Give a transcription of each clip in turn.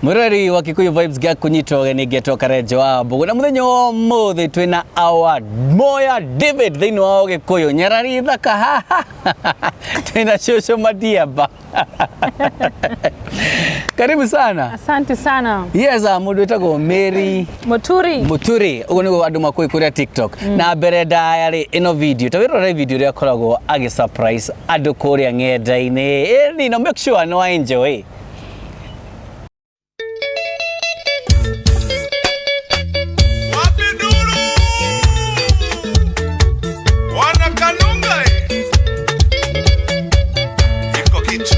Mwiroreri wa Kikuyu Vibes gĩa kũnyita ũgeni ngetwo Karenjo wa Mbũgũ na mũthenya wa ũmũthĩ twĩna our Moya David thĩinĩ wa Ũgĩkũyũ nyarari thaka haha twĩna cũcũ Madiaba. Karibu sana. Asante sana. Yes, mũndũ wĩtagwo Mary Muturi. Muturi ũguo nĩguo andũ makũĩ kũrĩa TikTok. Na mbere ndaya rĩ ĩno video ta wĩrore video ĩrĩa akoragwo agĩ surprise andũ kũrĩa ng'enda-inĩ. Ĩni no make sure no enjoy. Wapi nduru? Wanakanunga eh. Iko kitu.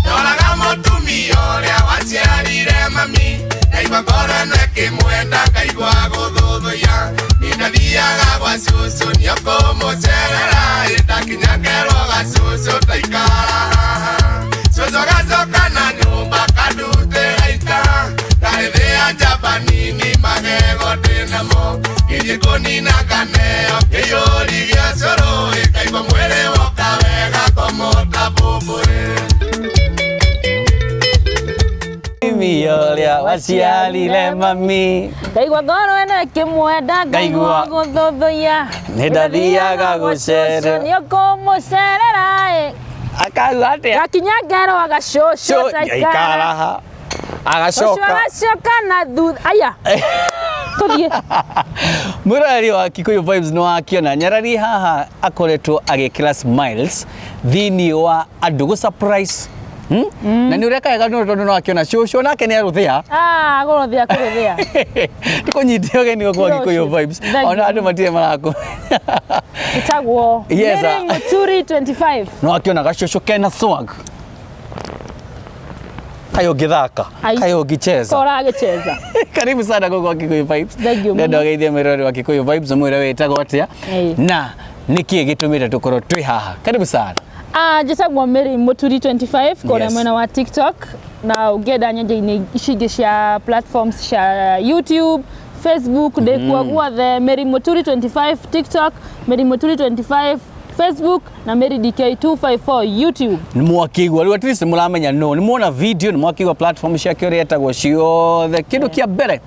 Ndoraga mũtumia ũrĩa waciarire mami, ngaigua ngoro ĩno ĩkĩmwenda, ngaigua gũthũthũya. Niĩ ndathiaga gwa cũcũ nĩũkũmũcerera, ĩ ndakinya ngerwo gacũcũ taikara haha. Cũcũ agacoka na nyũmba kandutĩra ita, ngarĩthĩa njamba nini magego ndĩnamo. Ngĩthiĩ kũnina nganeo kĩiyũri gĩa cũrũ, ĩ ngaigua mwĩrĩ woka wega ngomota mbũmbũĩ. Mimi ũrĩa waciarire mami. Ngaigua ngoro ĩno ĩkĩmwenda, ngaigua Ngaigua. gũthũthũya. Nĩ ndathiaga gũcere- Nĩũkũmũcerera ĩ. Akauga atĩa? Gakinya ngerwo gacũcũ Cũ- taikara. ikara ha. Cũcũ Agacoka. agacoka na thutha. Aya. Tũthiĩ. Mwĩroreri wa Kikuyu Vibes nĩ wakiona nyarari haha akoretwo agĩkĩra smiles thĩinĩ wa andũ gũ surprise. Hmm? Na nĩ ũreka wega nĩ tondũ no akĩona cũcũ nake nĩ arũthĩa. Ah, gũrũthĩa kũrũthĩa. Tũkũnyite ũgeni gũkũ wa Cũcũ. Kikuyu Vibes. Thank Ona you. andũ matirĩ marakũ. Ĩtagwo Yes, Mary ah. Muturi 25. No akĩona gacũcũ kena swag. Kaĩ ũngĩthaka, Ai. kaĩ ũngĩcheza. Kora agĩcheza. Karibu sana gũkũ Kikuyu Vibes. Thank you Ndenda mũno. ũgeithie mwĩroreri wa Kikuyu Vibes ũmwĩre wĩtagwo atĩa Ĩĩ. na nĩkĩĩ gĩtũmĩte tũkorwo twĩ haha. Karibu sana. Ah, njĩtagwo Mary Muturi 25 kũrĩa Yes. mwena wa TikTok na ũngĩenda nyenja-inĩ ici ingĩ cia platforms cia YouTube, Facebook, ndĩkuo guothe Mary Muturi 25 TikTok, Mary Muturi 25 Facebook na Mary DK 254 YouTube. Nĩ mwakĩigua rĩu at least mũramenya no nĩ mwona video nĩ mwakĩigua platform ciake ũrĩa etagwo ciothe. Kĩndũ kĩa mbere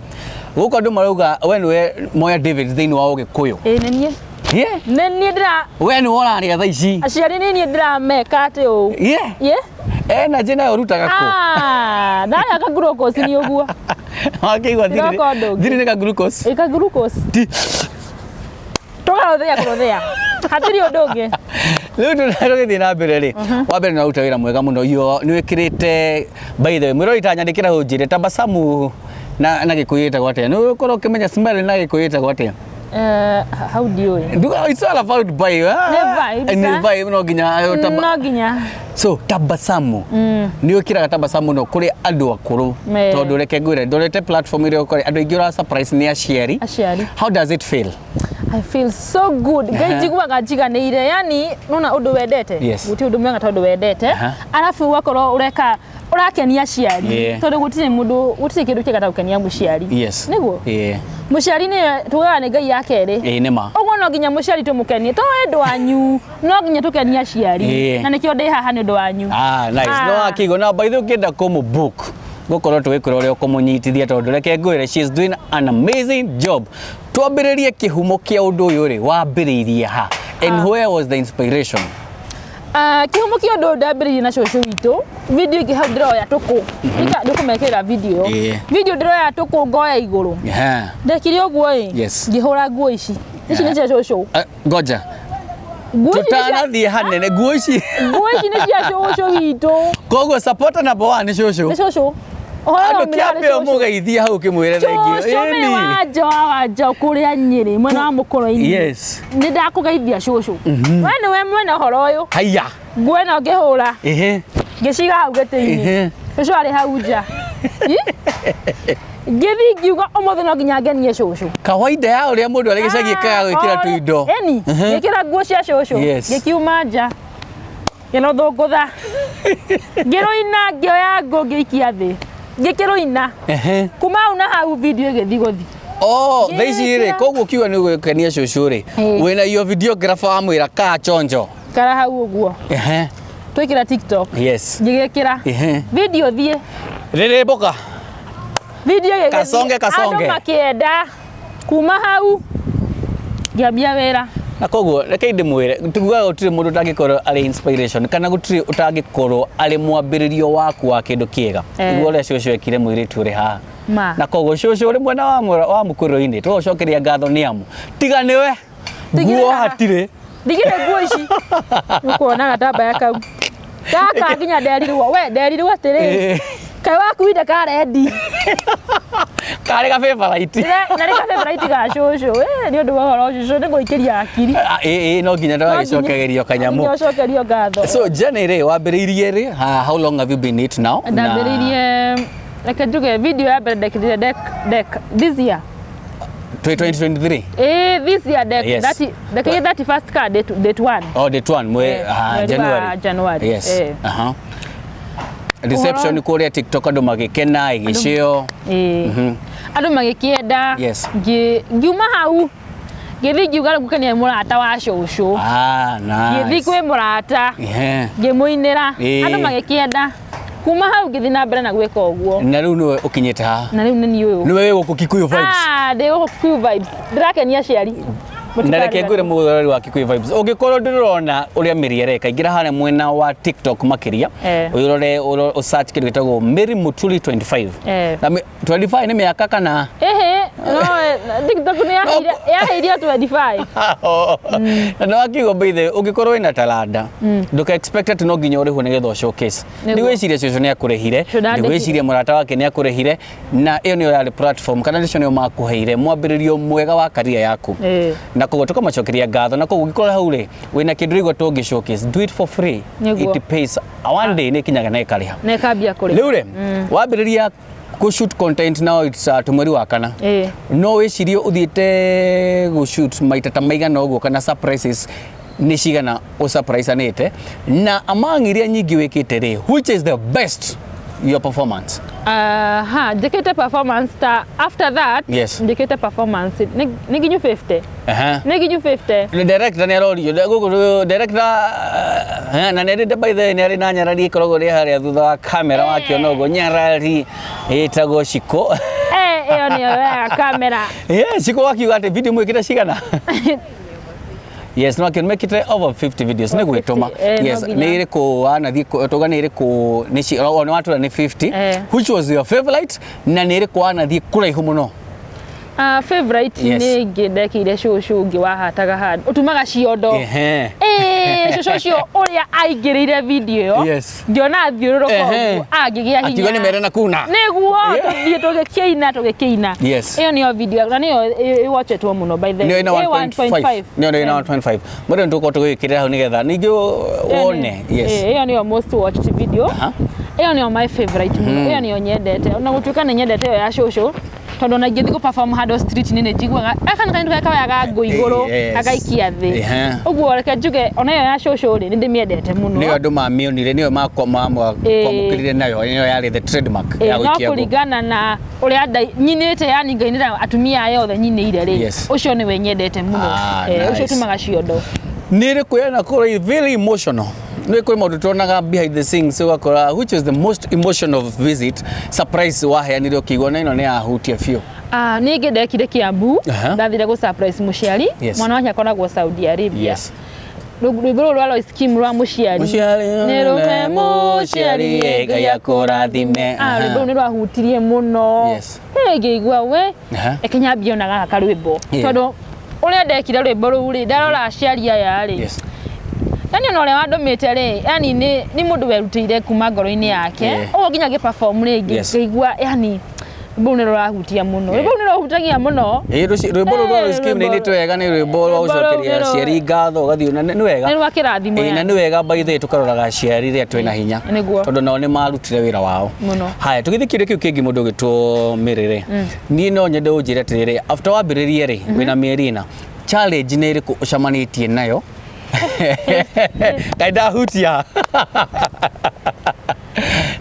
gũkũ andũ marauga we nĩwe Moya David thĩinĩ wa Ũgĩkũyũ. Ĩĩ nĩ niĩ. Yeah. Nĩ niĩ ndĩra We nĩwe ũrarĩa thaa ici. aciari nĩ niĩ ndĩrameka atĩ ũũ. Yeah. Yeah. Energy nayo ũrutaga kũ? Ah, ndarĩa ka glucose nĩ ũguo. Wakĩigua thiri Ndĩroka ũndũ ũngĩ. thiri nĩ ka glucose. Ĩ ka glucose. Ti. Tũkarũthĩa kũrũthĩa. Hatirĩ ũndũ ũngĩ. Rĩu tũgĩthiĩ na mbere rĩ, wa mbere nĩ waruta wĩra mwega mũno. Yo nĩ wĩkĩrĩte by the way, mwĩrori tanyandĩkĩra hau ũnjĩre tabasamu na Gĩkũyũ ĩtagwo atĩa? Nĩ ũkorwo ũkĩmenya smile na Gĩkũyũ ĩtagwo atĩa? Hau ndiũĩ. Nduga it's all about vibe. Ah. Nĩ vibes, Nĩ ah. vibe no nginya No nginya. So tabasamu nĩ wĩkĩraga tabasamu no kũrĩ andũ akũrũ Me. tondũ reke ngwĩre ndorete platform ĩrĩa ũkore andũ aingĩ ũra surprise nĩ aciari. Aciari. How does it feel? I feel so good. Ngai njiguaga njiganĩire. Yani nona ũndũ wendete. Yes. Gũtirĩ ũndũ mwega tondũ wendete. Aha. Arabu ũgakorwo ũreka ũrakenia aciari. Yeah. Tondũ gũtirĩ mũndũ gũtirĩ kĩndũ kĩega ta gũkenia mũciari. Yes. Nĩguo? Yeah. Mũciari nĩwe tugaga nĩ Ngai ya kerĩ. Ĩĩ nĩ ma. Ũguo no nginya mũciari tũmũkenie. To ũndũ wanyu, no nginya tũkenie aciari. Yeah. Na nĩkĩo ndĩ haha nĩ ũndũ wanyu. Ah, nice. Ah. No akĩigua na by the way ũngĩenda kũmũ book gũkorwo tũgĩkwĩra ũrĩa ũkũmũnyitithia tondũ reke ngwĩre she is doing an amazing job. Twambĩrĩrie kĩhumo kĩa ũndũ ũyũ rĩ wambĩrĩirie ha and where was the inspiration? Ah, kĩhumo kĩa ũndũ ũyũ ndambĩrĩirie na cũcũ witũ video ĩngĩ hau ndĩroya tũkũ ndĩkũmekĩrĩra video Ĩĩ. video ndĩroya tũkũ ngoya igũrũ Yeah. ndekire ũguo ĩ Yes. ngĩhũra nguo ici ici nĩ cia cũcũ Uh, ngoja nguo ici nĩ cia- tũtanathiĩ hanene nguo ici nguo ici nĩ cia cũcũ witũ koguo supporter number one nĩ cũcũ nĩ cũcũ ũhoro andũ ũyũ kĩambe nĩ cũcũ. ũmũgeithie hau ũkĩmwĩre thengio cũcũ nĩ wanja wa wanja kũrĩa Nyĩrĩ mwena wa Mũkũrwe-inĩ Yes. nĩ ndakũgeithia cũcũ we nĩwe mwene ũhoro ũyũ Haiya. nguo ĩno ngĩhũra Ehe. ngĩciga hau gĩtĩ-inĩ Ehe. cũcũ arĩ hau nja Ĩ? Ngĩthiĩ ngiuga ũmũthĩ no nginya ngenie cũcũ. Kawaida ya ũrĩa mũndũ arĩ gĩcagi ekaga gwĩkĩra tũindo. Ĩni, ngĩkĩra nguo cia cũcũ, Yes. ngĩkiuma nja, ngĩrũthũngũtha, ngĩrũina, ngĩoya ngũ ngĩikia thĩ, ngĩkĩrũina. Ehe. Kuma hau na hau video ĩgĩthiĩ gũthiĩ. Oh, thaa ici rĩ, Ngĩkĩra- koguo kiuga nĩ gũkenia cũcũ rĩ, Ĩĩ. wĩna iyo videographer wamwĩra kaa chonjo. Kara hau ũguo. Ehe. Twekĩra TikTok. Ngĩgĩkĩra video thiĩ. Rĩrĩmbũka. Video ĩgĩgĩthiĩ. Kasonge, kasonge. Andũ makĩenda kuma hau ngĩambia wĩra. Na koguo reke ndĩmwĩre, tuguaga gũtirĩ mũndũ ũtangĩkorwo arĩ inspiration kana gũtirĩ ũtangĩkorwo arĩ mwambĩrĩrio waku wa kĩndũ kĩega. Nĩguo ũrĩa cũcũ ekire mũirĩtu ũrĩ haha. Ma. Na koguo cũcũ ũrĩ mwena wa wa mũkũrũ-inĩ, tũgũcokeria ngatho nĩ amu tiga nĩwe Tigĩrĩra. nguo hatirĩ. Ndigire nguo ici. Nĩkuona gatambaya kau. Gaka nginya nderirwo, we nderirwo atĩrĩ. Kaĩ wakuire karendi. Karĩ ga favorite. Na nĩ ka favorite ga cũcũ. Nĩ ũndũ wa ũhoro ũcio cũcũ nĩ ngũikĩria hakiri. Ah, ĩ no nginya ndagagĩcokegerio kanyamũ. Nginya ũcokerio ngatho. So Jenny rĩ, wambĩrĩirie rĩ, how long have you been it now? Ndambĩrĩirie, reke njuge video ya mbere ndekĩrire dec this year. 2023. This year dec. Yes. Ndekĩrire 31st ka date 1. Oh, date 1 mwe Mweri wa January. January. Yes. Aha. Reception kũrĩa TikTok andũ magĩkena ĩgĩcĩo. Andũ magĩkĩenda. Yes. Ngiuma hau ngĩthiĩ ngiuga rĩu ngũkenia mũrata wa cũcũ. Ah, nice. Ngĩthiĩ kwĩ mũrata ngĩmũinĩra, andũ magĩkĩenda. Kuma hau ngĩthiĩ na mbere na gwĩka ũguo. Na rĩu nĩwe ũkinyĩte haha. Na rĩu nĩ niĩ ũyũ. Nĩwe wĩ gũkũ Kikuyu Vibes. Ah, ndĩ gũkũ Kikuyu Vibes. Ndĩrakenia aciari. Na reke ngwĩre mũrori wa Kikuyu Vibes, ũngĩkorwo ndũrona ũrĩa Mary areka, ingĩra harĩa mwena wa TikTok makĩria, ũrore ũ search kĩndũ gĩtagwo Mary Muturi 25. Na 25 nĩ mĩaka kana? Ĩhĩ, no TikTok nĩ yaheirio 25. Na nĩ wakiuga by the way, ũngĩkorwo wĩna talanda, ndũka expect atĩ no nginya ũrĩhwo nĩgetha ũ showcase. Ndigwĩciria cũcũ nĩ akũrĩhire, Cũcũ ndandĩhire. ndigwĩciria mũrata wake nĩ akũrĩhire, na ĩyo nĩyo yarĩ platform kana nĩcio nĩo makũheire mwambĩrĩrio mwega wa career yaku. Na koguo tũkamacokeria ngatho, na koguo ũngĩkorwo hau rĩ wĩna kĩndũ ũraigua tũngĩ showcase, do it for free. It pays. One day nĩ ĩkinyaga na ĩkarĩha. Na ĩkambia kũrĩha. Rĩu rĩ, wambĩrĩria kũ shoot content now it's tumweri wa kana. No wĩcirie ũthiĩte gũ shoot maita ta maigana ũguo kana surprises nĩ cigana ũsurprisanĩte, na among iria nyingĩ wĩkĩte rĩ, which is the best your performance? Ha, njĩkĩte performance ta after that. Njĩkĩte performance nĩ nginyu 50. Nĩ nginyu 50. Director nĩ arorio gũkũ director, na nĩ arĩ by the way nĩ arĩ na nyarari ĩkoragwo ĩrĩ harĩa thutha wa kamera, wakĩona ũguo nyarari ĩtagwo Shiko. Ĩyo nĩyo ya kamera. Shiko wakiuga atĩ video mwĩkĩte cigana? Yes, no akĩona mekĩte over 50 videos nĩ gwĩtũma. Yes, No nginya. Nĩ ĩrĩkũ wanathiĩ tuga nĩ ĩrĩkũ nĩ o nĩ watwĩra nĩ 50. Which was your favorite na nĩ ĩrĩkũ wanathiĩ kũraihu mũno? Favorite nĩ ĩngĩ ndekĩire cũcũ ũngĩ wahataga handũ ũtumaga ciondo. Cũcũ ũcio ũrĩa aingĩrĩire video ĩyo, ngĩona athiũrũrũka ũguo angĩgĩa hinya. Akiuga nĩ mere na kuna. Nĩguo tũthiĩ tũgĩkĩina tũgĩkĩina. Ĩyo nĩyo video na nĩyo ĩwatchetwo mũno by the Nĩyo way. ĩna 1.5. Nĩyo ĩna 1.5. Mũndũ nĩ tũgũkorwo tũgĩgĩkĩrĩra hau nĩgetha ningĩ wone. Yes. Ĩyo nĩyo most watched video. Ĩyo nĩyo my favorite mũno. Ĩyo nĩyo nyendete. Ona gũtuĩka nĩ nyendete ĩyo ya cũcũ, tondũ ona ingĩthiĩ gũ perform handũ street-inĩ nĩ njiguaga aka nĩ kairĩtu karĩa kaoyaga ngũ igũrũ agaikia thĩ. Ũguo reke njuge ona ĩyo ya cũcũ rĩ, nĩ ndĩmĩendete mũno. Nĩyo andũ mamĩonire, nĩyo makwamũkĩrire nayo, nĩyo yarĩ the trademark ya No gũikia ngũ. kũringana na ũrĩa nyinĩte, yani ngainĩra atumia aya othe nyinĩire rĩ, ũcio nĩwe nyendete mũno. Ũcio ũtumaga ciondo. Nĩ ĩrĩkũ yanakorwo very emotional? Nĩ kwĩ maũndũ tuonaga behind the scenes ũgakora, which is the most emotional visit surprise waheanire ũkĩigua na ĩno nĩ yahutia biũ? Nĩ ĩngĩ ndekire Kiambu, ndathire gũ surprise mũciari, mwana wake akoragwo Saudi Arabia. Rwĩmbo rũrũ rwa Lois Kim rwa mũciari. Mũciari nĩ rũme mũciari, Ngai akũrathime. Rwĩmbo rũu nĩ rwahutirie mũno. Ngĩigua we, reke nyambie ona gaka karwĩmbo. Tondũ ũrĩa ndekire rwĩmbo rũu rĩ, ndarora aciari aya rĩ. Yani ona ũrĩa wandũmĩte rĩ, yani nĩ mũndũ werutĩire kuma ngoro-inĩ yake. Ũguo nginya ngĩ perform rĩ, ngĩigua yani rwĩmbo rũu nĩ rũrahutia mũno. Rwĩmbo rũu nĩ rũhutagia mũno. Rwĩmbo rũu rwa Lois Kim nĩ Rwĩmbo wega, nĩ rwĩmbo rwa rwĩmbo rũu gũcokeria aciari ngatho, ũgathiĩ na nĩ wega. Nĩ rwa kĩrathimo Na yani. nĩ wega by the way tũkaroraga aciari rĩrĩa twĩna hinya. Nĩguo. Tondũ nao nĩ marutire wĩra wao. Mũno. Haya, tũgĩthiĩ kĩũria kĩu kĩngĩ mũndũ ũgĩtwo Mary rĩ. Niĩ no nyende ũnjĩre atĩrĩrĩ, after wambĩrĩrie rĩ, wĩna mĩeri ĩna, challenge nĩ ĩrĩkũ ũcemanĩtie nayo? Kaĩ ndahutia?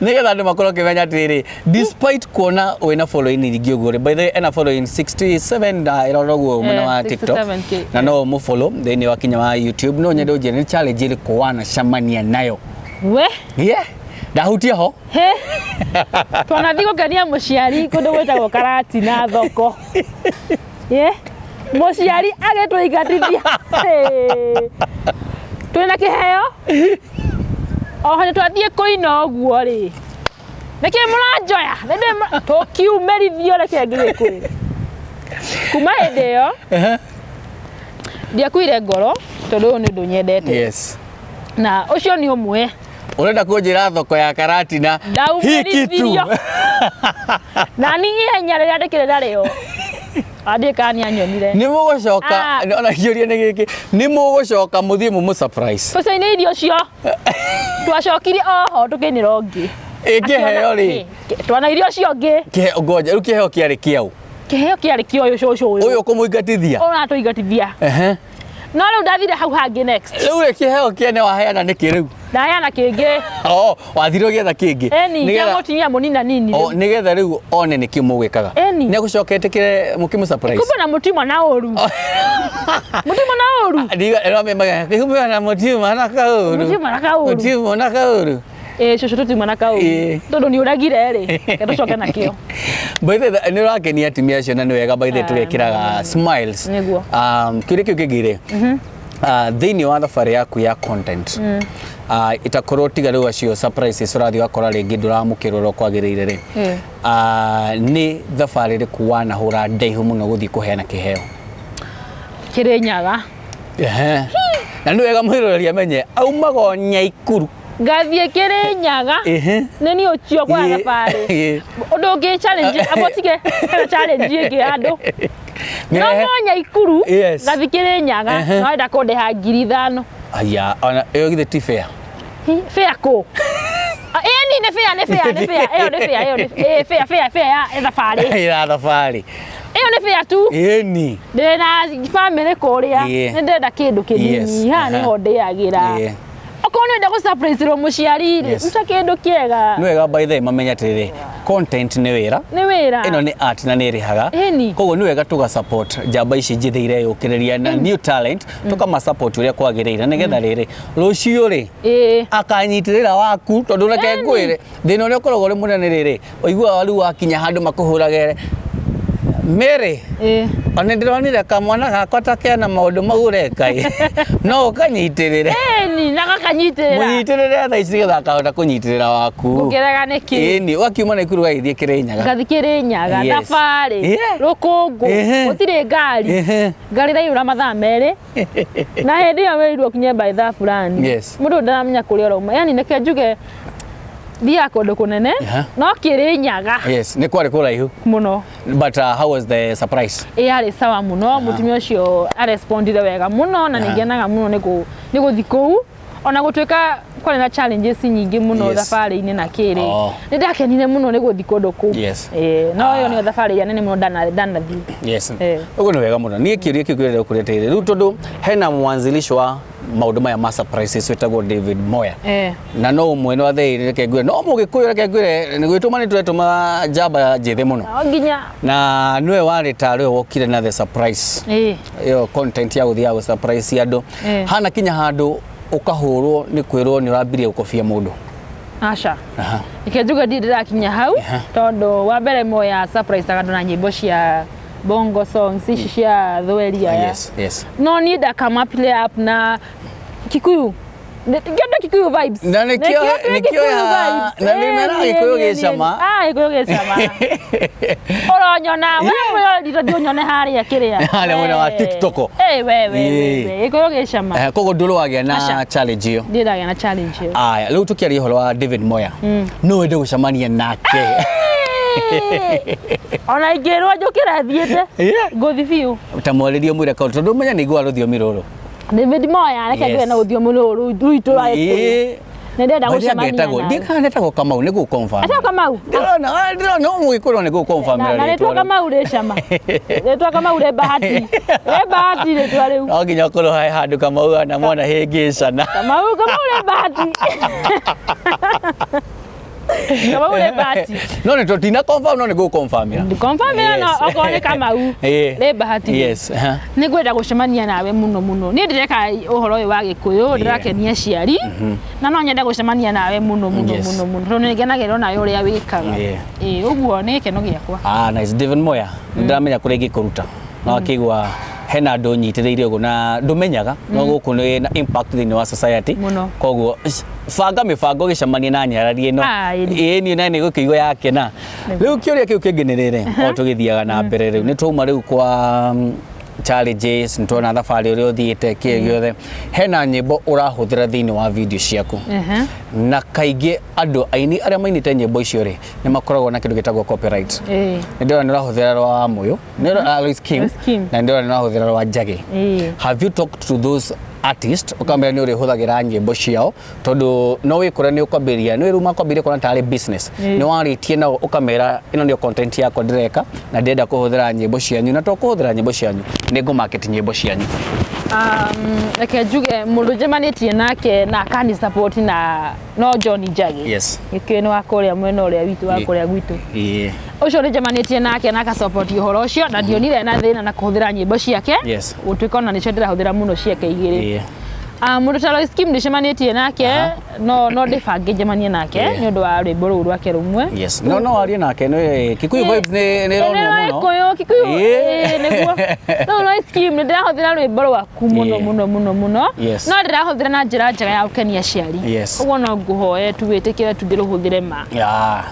Nĩgetha andũ makorwo makĩmenya atĩrĩrĩ, despite kuona wĩna following nyingĩ ũguo rĩ, by the way ena following 67 na ĩrora ũguo mwena wa TikTok, 67K. na no ũmũfollow thĩinĩ wa kinya wa YouTube. No nyende ũnjĩre nĩ challenge ĩrĩkũ wanacemania nayo? We Yeah, ndahutia ho. He twanathi gũkenia mũciari kũndũ gwĩtagwo Karatina thoko. Ye mũciari agĩtũingatithia. Hĩ. Twĩna kĩheo oho nĩ twathiĩ kũina ũguo rĩ, nĩkĩ mũranjoya? Tũkiumĩrithio, reke ngĩgĩkwĩre kuma hĩndĩ ĩyo ndiakuire ngoro tondũ ũyũ nĩ ũndũ nyendete. Na ũcio nĩ ũmwe. Ũrenda kũnjĩra thoko ya Karatina hii kitu Ndaumirithirio na ni ihenya rĩrĩa ndĩkĩrĩ narĩo andiĩ kana nĩ anyonire. Nĩ mũgũcoka? Ah. Ona kĩũria nĩ gĩkĩ, nĩ mũgũcoka mũthiĩ mũmũ surprise? Tũcainĩ irio ũcio twacokirie oho tũkĩinĩra ũngĩ. Ĩ kĩheo rĩ? Twana irio ũcio ũngĩ. Kĩheo, ngoja rĩu, kĩheo kĩarĩ kĩaũ? Kĩheo kĩarĩ kĩa ũyũ cũcũ ũyũ. Ũyũ kũmũingatithia. Ũratũingatithia. No rĩu ndathire hau hangĩ next. Rĩu rĩ, kĩheo kĩene waheana nĩkĩ rĩu? Ndaheana kĩngĩ. Oh, wathire ũgĩetha kĩngĩ. Eni kĩa mũtumia mũnina nini. O, nĩgetha rĩu one nĩkĩ mũgwĩkaga. Eni. Nĩ egũcoka etĩkĩre mũkĩmũ surprise? Kumbe na mũtima na ũru, mũtima na ũru. Ndiga na mũtiuma na kaũru. Mũtiuma na kaũru. Mũtiuma na kaũru. Ĩ cũcũ, tũtiuma na kaũru. Tondũ nĩ ũragire rĩ, reke tũcoke nakĩo. By the way, nĩ ũrakenia atumia acio na nĩ wega, by the way, Ah, tũgekĩraga smiles. Nĩguo. Kĩũria kĩu kĩngĩ rĩ, thĩinĩ wa thabarĩ yaku ya content, itakorwo tiga rĩu acio surprises ũrathiĩ ũgakora rĩngĩ ndũramũkĩrwo ũrĩa kwagĩrĩire rĩ, nĩ thabarĩ ĩrĩkũ wanahũra ndaihu mũno gũthiĩ kũheana kĩheo? Kĩrĩnyaga. Ehe. Na nĩ wega mwĩroreri amenye aumaga o Nyaikuru. Ngathiĩ Kĩrĩnyaga. Nĩ niĩ ũcio kwa thabarĩ. Ũndũ ũngĩ, challenge abotige hena challenge ĩngĩ andũ no Mĩrehe- no Nyaikuru. Ngathi Kĩrĩnyaga. No enda kũndĩha 5,000. Aya, ona ĩyo githĩ ti fair? Fair kũ? Ah, ĩni nĩ fair, nĩ fair, nĩ fair, ĩyo nĩ fair, ĩyo nĩ ĩ fair, fair, fair ya thabarĩ. Ya thabarĩ. Ĩyo nĩ fair tu. Ĩni. Ndĩ na bamĩrĩ kũrĩa. Nĩ ndĩrenda kĩndũ kĩnini haha nĩho ndĩagĩra. Okorwo nĩ ũrenda gũ surprise rwo mũciari rĩ, ruta kĩndũ kĩega. Nĩ wega by the way mamenye atĩrĩrĩ, content nĩ wĩra. Nĩ wĩra. Ĩno nĩ art na nĩ ĩrĩhaga. Ĩni. Koguo nĩ wega tũga support njamba ici njĩthĩ ireyũkĩrĩria na new talent, tũkama support ũrĩa kwagĩrĩire nĩgetha rĩrĩ rũciũ rĩ akanyitĩrĩra waku, tondũ reke Ĩni. ngwĩre thĩna ũrĩa ũkoragwo ũrĩ mũnene rĩrĩ, ũiguaga rĩu wakinya handũ makũhũragere Mary, ona ndĩronire kamwana gakwa ta kena maũndũ mau ũreka ĩ, no ũkanyitĩrĩre. Ĩni na gakanyitĩrĩra. Mũnyitĩrĩre thaa ici nĩgetha akahota kũnyitĩrĩra waku. Ngũkĩrega nĩkĩ? Ĩni, wakiuma Naikuru ũgagĩthiĩ Kĩrĩnyaga. Ngathi Kĩrĩnyaga. Thabarĩ rũkũngũ. Gũtirĩ ngari. Ngari ĩraiyũra mathaa 2 na hĩndĩ ĩyo wĩrirwo ũkinye by thaa fulani. Mũndũ ndaramenya kũrĩa ũrauma, yani reke njuge thiaga kũndũ kũnene no Kĩrĩnyaga. Yes, nĩ kwarĩ kũraihu. Mũno. But how was the surprise? Ĩ yarĩ sawa mũno, mũtumia ũcio arespondire wega mũno na nĩ ngenaga mũno nĩ gũthi kũu ona gũtuĩka kwarĩ na challenges nyingĩ mũno thabarĩ-inĩ na kĩrĩ. Nĩ ndakenire mũno nĩ gũthi kũndũ kũu. Ĩĩ, no ĩyo nĩyo thabarĩ ĩrĩa nene mũno ndanathiĩ. Ũguo nĩ wega mũno. Niĩ kĩũria kĩu kĩrĩa kũreteire rĩu, tondũ hena mwanzilishi wa maũndũ maya ma surprises wĩtagwo David Moya. Na no ũmwe no athei, reke ngwĩre, no mũgĩkũyũ, reke ngwĩre nĩ gwĩtũma nĩ tũretũma njamba njĩthĩ mũno. No nginya. Na nĩwe warĩ tarĩ we wokire na the surprise ĩyo content ya gũthiaga gũ surprise andũ. Hana kinya handũ ũkahũrwo nĩ kwĩrwo nĩ ũrambirie gũkobia mũndũ? Aca. Reke njuge ndirĩ ndĩrakinya hau. Tondũ wa mbere Moya surprise andũ na nyĩmbo cia bongo songs ici cia thweri aya. No niĩ ndakama play up na Kikuyu. Ngĩenda Kikuyu vibes. Na nĩkĩo- Nĩkĩo twĩ nĩkĩo Kikuyu ya- vibes. na nĩ meraga Ĩĩ, Gĩkũyũ ĩĩ, gĩcama. ĩĩ. Ah, Gĩkũyũ gĩcama. Ũronyona we mwĩroreri tondũ ũnyone harĩa kĩrĩa. Harĩa mwena wa TikTok. Ĩĩ, we we we we Gĩkũyũ gĩcama. Koguo ndũrĩ wagĩa na Aca. challenge ĩyo? Ndirĩ ndagĩa na challenge ĩyo. Aya, rĩu tũkĩaria ũhoro wa David Moya, no wende gũcemania nake? Ona ingĩrwo njũkĩre thiĩte ngũthi biũ. Ta mwarĩrie, mwĩre kaũndũ, tondũ menya nĩ iguaga rũthiomi rũrũ. David Moya, reke ngũe na rũthiomi rũrũ rwitũ rwa Gĩkũyũ. Nĩ ndĩrenda gũcemania Ndigetagwo nawe. ndikana ndetagwo Kamau nĩ gũ-confirm. Etagwo Kamau? Ndĩrona ũmũgĩkũyũ nĩ gũ-confirm. Na rĩtwa Kamau rĩ cama, rĩtwa Kamau rĩ bahati, rĩ bahati rĩtwa rĩu. No nginya ũkorwo he handũ Kamau anamwona hĩngĩcana. Kamau, Kamau rĩ bahati. Kamau rĩ bahati. No nĩ tũtina confirm, no nĩ ngũkũ-confirmĩra. Confirm no okorwo nĩ Kamau rĩ bahati. Yes. Aha. Nĩ ngwenda gũcemania nawe mũno mũno. Niĩ ndĩreka ũhoro ũyũ wa Gĩkũyũ, ndĩrakenia aciari, na no nyende gũcemania nawe mũno mũno mũno mũno, tondũ nĩ ngenagĩrĩra nawe ũrĩa wĩkaga. Ĩĩ, ũguo nĩ gĩkeno gĩakwa. Ah, nice. David Moya, nĩ ndĩramenya kũrĩa ingĩkũruta. Na wakĩigua hena andũ nyitĩrĩire ũguo na ndũmenyaga no gũkũ nĩ na impact thĩinĩ wa society. Mũno. Koguo banga mĩbango gĩcemanie na nyarari ĩno. Ah, ĩni. Ĩĩ, niĩ naĩ nĩ gũkĩigua yakena. Rĩu kĩũria kĩu kĩngĩ nĩ rĩrĩ, o tũgĩthiaga na mbere rĩu, nĩ twauma rĩu kwa challenges, nĩ tuona thabarĩ ũrĩa ũthiĩte kĩĩ gĩothe. Hena nyĩmbo ũrahũthĩra thĩinĩ wa video ciaku. Na kaingĩ andũ aini arĩa mainĩte nyĩmbo icio rĩ, nĩ makoragwo na kĩndũ gĩtagwo copyright. Nĩ ndĩrona nĩ ũrahũthĩra rwa Mũyũ, nĩ ũrona Alois Kim, Alois Kim. na nĩ ndĩrona nĩ ũrahũthĩra rwa Njagĩ. Have you talked to those artist ũkamera nĩ ũrĩhũthagĩra nyĩmbo ciao, tondũ no wĩkore nĩ ũkwambĩrĩria, nĩ rĩu makwambĩrĩria kuona tarĩ business, nĩ warĩtie nao ũkamera ĩno nĩyo content yakwa ndĩreka na ndĩrenda kũhũthĩra nyĩmbo cianyu, na to kũhũthĩra nyĩmbo cianyu, nĩ ngũ market nyĩmbo cianyu? Reke njuge mũndũ njemanĩtie nake na akani support na no John Njagi. Gĩkĩĩ nĩ wa kũrĩa mwena ũrĩa witũ, wa kũrĩa gwitũ. Ũcio nĩ njemanĩtie nake na akasupport ũhoro ũcio, na ndionire na thĩna na kũhũthĩra nyĩmbo ciake. Gũtuĩka ona nĩcio ndĩrahũthĩra mũno ciake igĩrĩ. Mũndũ ta Lois Kim ndĩcemanĩtie nake, no ndĩbange njemanie nake nĩ ũndũ wa rwĩmbo rũu rwake rũmwe. Yes. No warie nake, nĩ Kikuyu Vibes nĩ ĩronwo mũno. Gĩkũyũ, Kikuyu, ĩĩ, nĩguo. Rĩu Lois Kim nĩ ndĩrahũthĩra rwĩmbo rwaku mũno mũno mũno mũno. No ndĩrahũthĩra na njĩra njega ya gũkenia aciari. Ũguo no ngũhoe tu wĩtĩkĩre tu ndĩrũhũthĩre ma.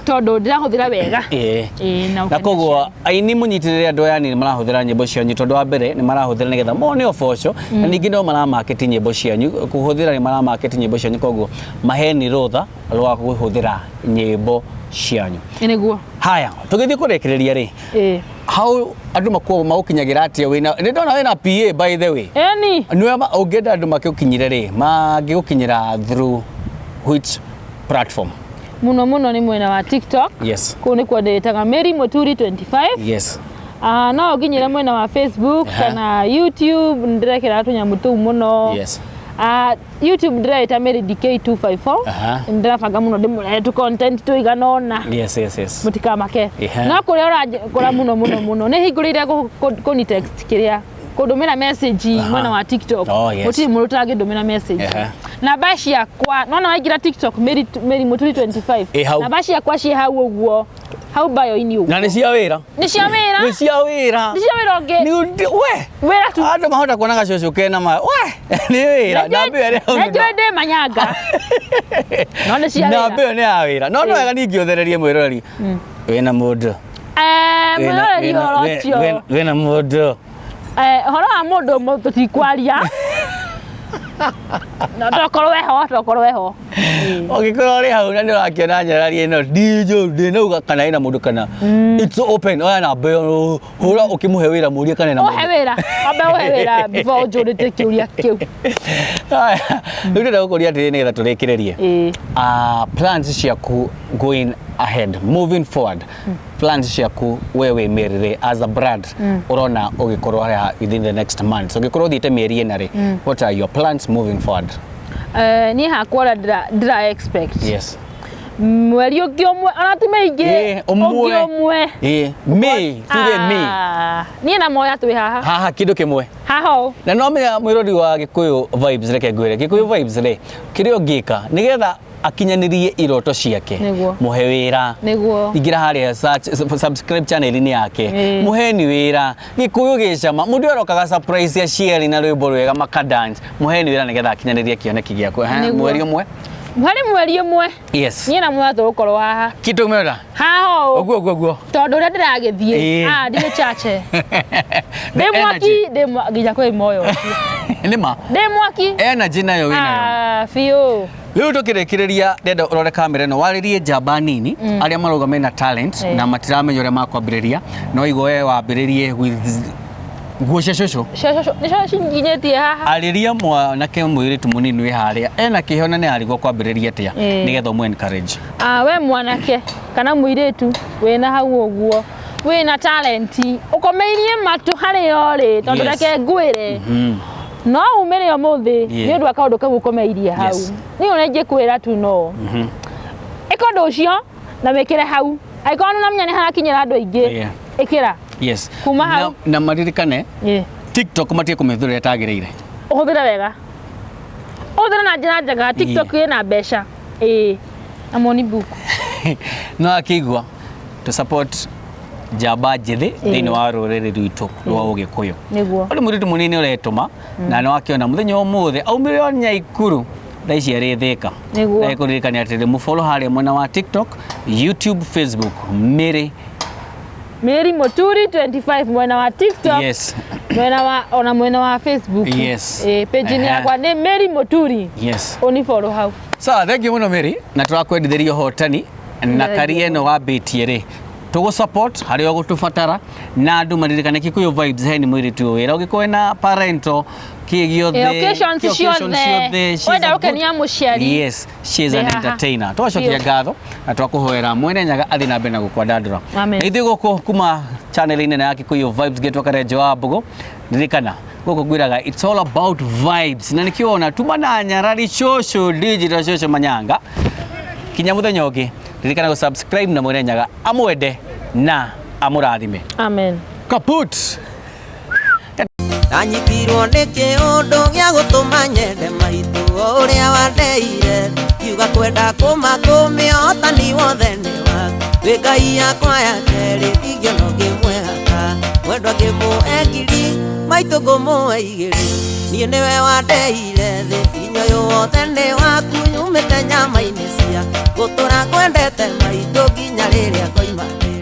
Tondũ ndĩrahũthĩra wega. Ĩĩ, na Na gũkenia koguo aciari. aini mũnyitĩrĩre andũ aya nĩ marahũthĩra nyĩmbo cianyu, tondũ wa mbere nĩ marahũthĩra nĩgetha mone ũboco, na ningĩ no maramarket nyĩmbo cianyu, kũhũthĩra nĩ maramarket nyĩmbo cianyu, koguo maheni rũtha rwa kũhũthĩra nyĩmbo cianyu. Nĩguo. Haya, tũgĩthiĩ kũrĩkĩrĩria rĩ, how andũ makuo magũkinyagĩra atĩa? Wĩna, nĩ ndona wĩna PA, by the way. Ĩni. Nĩwe ũngĩenda andũ makĩgũkinyĩre rĩ, mangĩgũkinyĩra through which platform? Mũno mũno nĩ mwena wa TikTok. Kũu nĩkuo ndĩĩtaga Mary Muturi 25. No ũnginyĩre mwena wa Facebook kana YouTube, nĩndĩrekĩra tũnyamũ tũu mũno. YouTube ndĩreĩta Mary DK 254. Nĩndĩrabanga mũno ndĩmũrehe tũ content tũigana ũna. Yes, yes, yes. Mũtikamake. No kũrĩa ũrangora mũno mũno mũno nĩ hingũrĩire kũni text kĩrĩa kũndũmĩra message mwena wa TikTok. Oh, yes. Gũtirĩ mũndũ ũtangĩndũmĩra message. Namba ciakwa nona waingĩra TikTok Mary Muturi 25. Ĩ hau. Namba ciakwa ciĩ hau ũguo, hau bio-inĩ ũguo. Na nĩ cia wĩra. Nĩ cia wĩra. Nĩ cia wĩra. Nĩ cia wĩra ũngĩ. Nĩ we. Wĩra tu. Andũ mahota kuona gacũcũ kena ma. We, nĩ wĩra. Namba ĩyo ĩrĩ hau. Nĩ ndĩ manyanga. No nĩ cia wĩra. Namba ĩyo nĩ ya wĩra. No wega ningĩ ũthererie mwĩroreri. Wĩna mũndũ. Mwĩroreri ũhoro ũcio. Wĩna mũndũ. Ũhoro wa mũndũ ũmwe tũtikwaria. No tokorwo weho, tokorwo weho. Ũngĩkorwo ũrĩ hau na nĩ ũrakĩona nyarari ĩno ndinjũ ndinauga kana ĩna mũndũ kana it's open, oya namba ĩyo, hũra ũkĩmũhe wĩra, mũrie kana ĩna Ũhe mũndũ. wĩra, wambe ũhe wĩra before ũnjũrĩtie kĩũria kĩu. Haya, rĩu ndĩrenda gũkũria atĩrĩrĩ nĩgetha tũrĩkĩrĩrie. Plans ciaku going ahead, moving forward, plans ciaku we wĩ Mary rĩ, as a brand, ũrona ũgĩkorwo harĩa within the next month, ũngĩkorwo ũthiĩte mĩeri ĩna rĩ, what are your plans moving forward? Niĩ hakwa ũrĩa ndĩra expect. Mweri ũngĩ ũmwe, ona ti mĩingĩ, Ũmwe. ũngĩ ũmwe. May, tuge May. Niĩ na Moya twĩ haha. Haha kĩndũ kĩmwe. Haha ũũ. Na no menya mwĩrori wa Gĩkũyũ Vibes, reke ngwĩre, Gĩkũyũ Vibes rĩ, kĩrĩa ũngĩka nĩgetha akinyanĩrie iroto ciake, mũhe wĩra. Ingĩra harĩa search, subscribe channel-inĩ yake, mũheni wĩra. Gĩkũyũ gĩcama, mũndũ arokaga surprise aciari na rwĩmbo rwega maka dance, mũheni wĩra nĩgetha akinyanĩrie kĩoneki gĩaku. Mweri ũmwe. Harĩ mweri ũmwe. Niĩ na Moya tũgũkorwo haha. Kĩndũ mera. Haha ũũ. Ũguo ũguo ũguo. Tondũ ũrĩa ndĩragĩthiĩ, ndirĩ chache. The Ndĩ mwaki, energy. ndĩ nginya kwĩ moyo ũcio. Nĩ ma. Ndĩ mwaki. Energy nayo wĩnayo. Biũ. Rĩu tũkĩrĩkĩrĩria, ndenda ũrore kamera ĩno, warĩrie njamba nini arĩa marauga mena talent na matiramenya ũrĩa makwambĩrĩria, no igua we wambĩrĩrie with nguo cia cũcũ. Cia cũcũ nĩcio cinginyĩtie haha. Arĩria mwanake mũirĩtu mũnini wĩ harĩa ena kĩheo na nĩ arigwo kwambĩrĩria atĩa, nĩgetha ũmũ encourage. We mwanake kana mũirĩtu wĩna hau ũguo wĩna talenti ũkomeirie matũ harĩa ũrĩ, tondũ reke ngwĩre no umĩre ũmũthĩ nĩ ũndũ wa kaũndũ kau ũkomeirie hau. Niĩ ona ingĩkwĩra tu no ĩka ũndũ ũcio Na wĩkĩre hau angĩkorwo nĩ ũramenya nĩ harakinyĩra andũ aingĩ. Yeah. Ĩkĩra. Yes. Kuma hau. Na maririkane Yeah. TikTok matige kũmĩhũthĩra ũrĩa ĩtagĩrĩire. Ũhũthĩre wega, ũhũthĩre na njĩra njega. TikTok ĩna mbeca, ĩĩ, na money book. No akĩigua to support njamba njĩthĩ thĩinĩ wa rũrĩrĩ rwitũ rwa Ũgĩkũyũ. Nĩguo. Ũrĩ mũirĩtu mũnini ũretũma na nĩ wakĩona mũthenya ũmũthĩ aumĩre o Nyaikuru, thaa ici arĩ Thĩka. Nĩguo. Na kũririkania atĩrĩ, mũfollow harĩa mwena wa TikTok, YouTube, Facebook, Mary. Mary Muturi 25 mwena wa TikTok. Mwena wa ona mwena wa Facebook. Ĩĩ, page-inĩ yakwa nĩ Mary Muturi. Ũni follow hau. Sawa, thank you mũno Mary, na tũrakwendithĩria ũhotani na Thank karia you. ĩno wambĩtie rĩ tũgũ support harĩa ũgũtũbatara, na andũ maririkane Kikuyu Vibes he nĩ mũirĩtu ũyũ wĩra ũngĩkorwo na parental kĩ gĩothe. Ĩ, occasions kĩ occasions ciothe. ciothe, she's Wenda a good- gũkenia mũciari. Yes, she is an Ndĩ haha. entertainer. Twacokia Biũ. ngatho na twakũhoera mwene Nyaga athiĩ na mbere na gũkwandandũra. Amen. Na ithuĩ gũkũ kuma channel-inĩ ya Kikuyu Vibes getwo Karenjo wa Mbũgũ, ririkana gũkũ ngwĩraga it's all about vibes, na nĩkĩo wona tuma na nyarari cũcũ digital cũcũ manyanga kinya mũthenya ũngĩ. Ririkana gũ subscribe na mwene Nyaga amwende na amũrathime. Amen. Kaput. Ndanyitirwo nĩ kĩũndũ gĩa gũtũma nyende maitũ o ũrĩa wandeire, ngiuga kwenda kũmakũmĩa ũhotani wothe nĩ waku, wĩ Ngai yakwa ya kerĩ, ndingĩona ũngĩmwehaka, mwendwa ngĩmũhe ngiri, maitũ ngũmũhe igĩrĩ, niĩ nĩwe wandeire thĩ, hinya ũyũ wothe nĩ waku, nyumĩte nyama-inĩ cia gũtũra kwendete maitũ nginya rĩrĩa ngoima thĩ.